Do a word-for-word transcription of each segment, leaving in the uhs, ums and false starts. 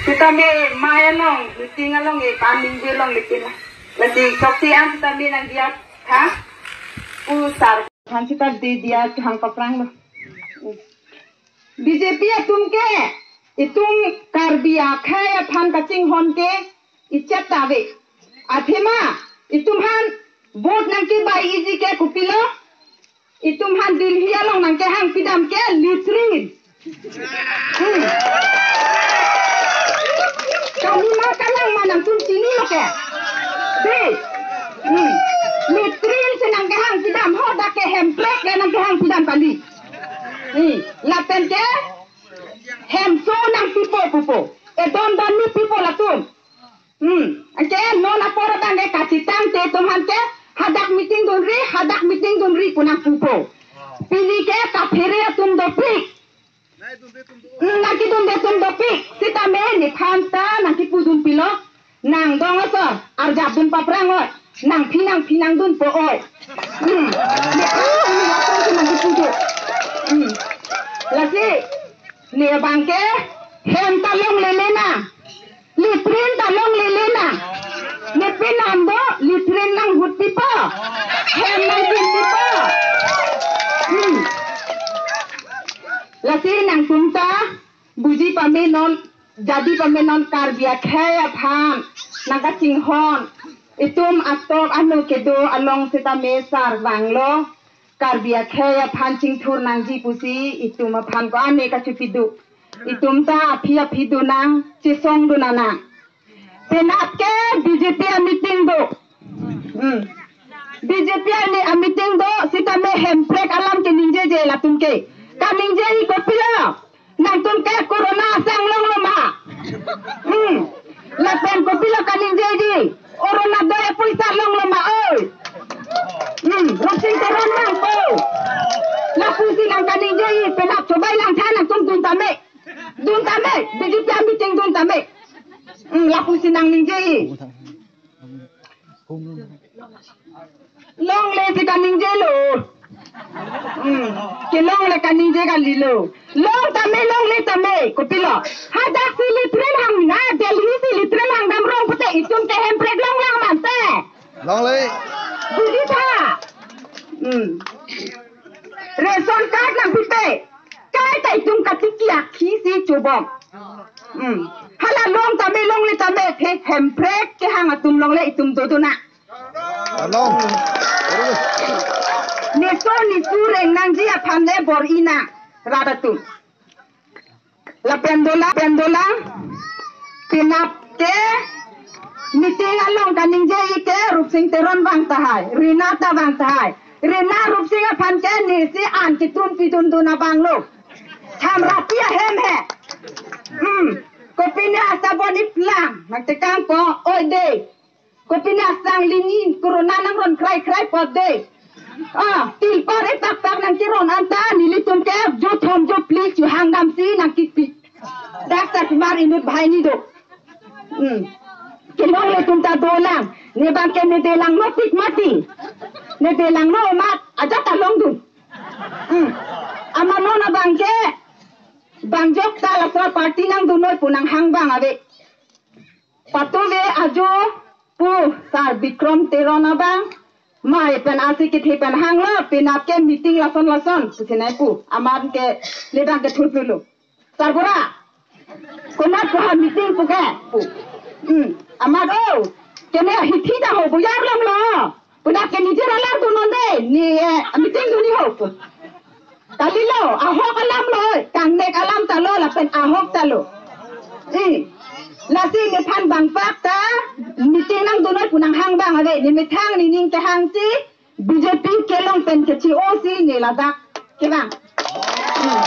Sitame mai along, meeting along, eh, paningje longle pina. Lasi koksi an sitame nangdiya, ha? Pusar. Aphan sita de diya, hang papranglo. B J P atum ke, itum Karbi akhei aphan kachinghon ke, ichet ta ave. Athema, itum aphan vote nangkebai-iji ke kopilo. Itum aphan Delhi along nangkehang pidam ke latrine. Hmm. Kami ma kalang ma nangtum chinilo ke. Dei. Hmm. Latrine si nangkehang pidam ho, dak ke Hemprek ke nangkehang pidam kali. Hmm. Lapen ke hemso nangpipo pupo. Edon don ni pipo latum. Hmm, anke non apor abang ke kachetongte atum aphan ke hadak meeting dunri, hadak meeting dunri pu nangpupo. Pini ke kaphere atum dopik. Hmm, nangkedunde atum dopik. Sitame nephan ta nangkepudun pilo. Nang dong asor, arjap dun paprang oi. Nangphi nangphi nangdunpo oi. Hmm. Nephan ta nangkepudun. Hmm. Lasi, ne abang ke, hem ta longle le nang. Latrine ta longle le nang. Ne penap do, latrine nanghut pipo. Hem nangpin pipo. Hmm. Lasi nangtum ta, buji pame non, jadi pame non Karbi akhei aphan nangkachinghon. Itum atok ano kedo along sitame sar vanglo. Karbi akhei aphan chingthur nangji pusi itum aphan ko-an ne kachipidu. Itum ta aphi aphi do nang, chesong do nang. Penap ke B J P a meeting do. Hmm. B J P a meeting do, sitame Hemprek alam keningjeje latum ke. Kaningje-i kopilo. Nangtum ke corona asang longlo ma. Hmm. Lapen kopilo kaningje-i. Corona do ya poisa longlo ma oi. Hmm. Rupsing Teron nangpo. Lapusi nangkaningje-i. Penap chobai langtha nangtum dun tame. Dun tame. B J P a meeting dun tame. Hmm. Lapusi nangningje-i. Longle si kaningjelo. Hmm. Kelongle kaningje kalilo. Long tame longle tame. Kopilo. Hadak si latrine hang na, Delhi si latrine hang dam rong pute itum ke Hemprek longlang mante. Longle. Buji tha. Hmm. Ration card nangpipe. Kaita itum katiki akhisi chobom. Hmm. Hala long tame longle tame the Hemprek kehang atum longle itum dodo nang. Along. Neso nesu reng nangji aphan le bor-i nang rat atum. Lapen dolang, lapen dolang. Penap ke meeting along kaningje-i ke Rupsing Teron vang tahai, Rina ta vang tahai. Rina Rupsing aphan ke nesi an kedun pidun dun abang lo. Thamrati ahem he. Hmm. Kopine asabon iplang nangtekangpo oi dei. Kopine asang lingin corona nangron krai krai po dei. Ah, tilpar etak tak nangkeron anta nelitum ke jo thom jo phli chuhang damsi nangkipi. Dak sar pimar inut bahai ni do. Hmm. Kelongle atum ta dolang. Ne abang ke ne delangno tik mati. Ne delangno mat ajat ta longdun. Hmm. Amat non abang ke bang jok ta laso party nangdunnoi pu nanghang abang ave. Patuve ajo pu sar Bikram Teron abang. Mai pen asi kethe pen hanglo, penap ke meeting lason lason pusi nai pu. Amat ke ledang ke thurplulo. Sarbura. Konat ko ha meeting pu ke pu. Hmm. Amat o. Kene hithi ta ho buyar longlo. Penap ke nijor alar dunnon dei. Ne, eh, meeting dun-i ho pu. Kalilo, ahok alam lo, kangnek alam ta lo, lapen ahok ta lo. Eh. Lasi nephan bang pak ta meeting nangdunnoi pu nanghang abang ave. Ne methang nening kehangsi B J P kelong pen kechi-o si ne ladak kevang. Hmm.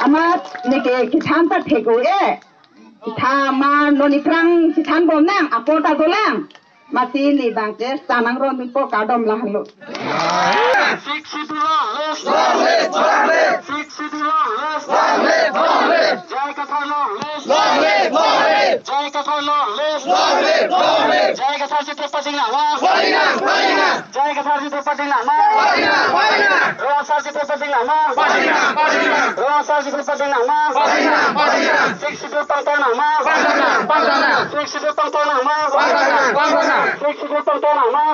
Amat ne ke kethan ta thek-o eh. Kethan ma non iphrang chethanbom nang apor ta dolang. Masi ne abang ke sanang ron po kardom lahelo. Sixth Schedule long live! Long live! Long live! Sixth Schedule long live! Long live! Long live! J I Kathar long live! Long live! Long live! J I Kathar long live! Long live! Long live! J I Kathar Chittopadhyay nangma! Pading nang! Pading nang! J I Kathar Chittopadhyay nangma! Pading nang! Pading nang! J I Kathar Chittopadhyay nangma! Pading nang! Pading nang! J I Kathar Chittopadhyay nangma! Pading nang! Pading nang! Sixth Schedule pangthang nangma! Pangthang nang! Pangthang nang! Sixth Schedule pangthang nangma! Pangthang nang! Pangthang nang! Sixth Schedule pangthang nangma!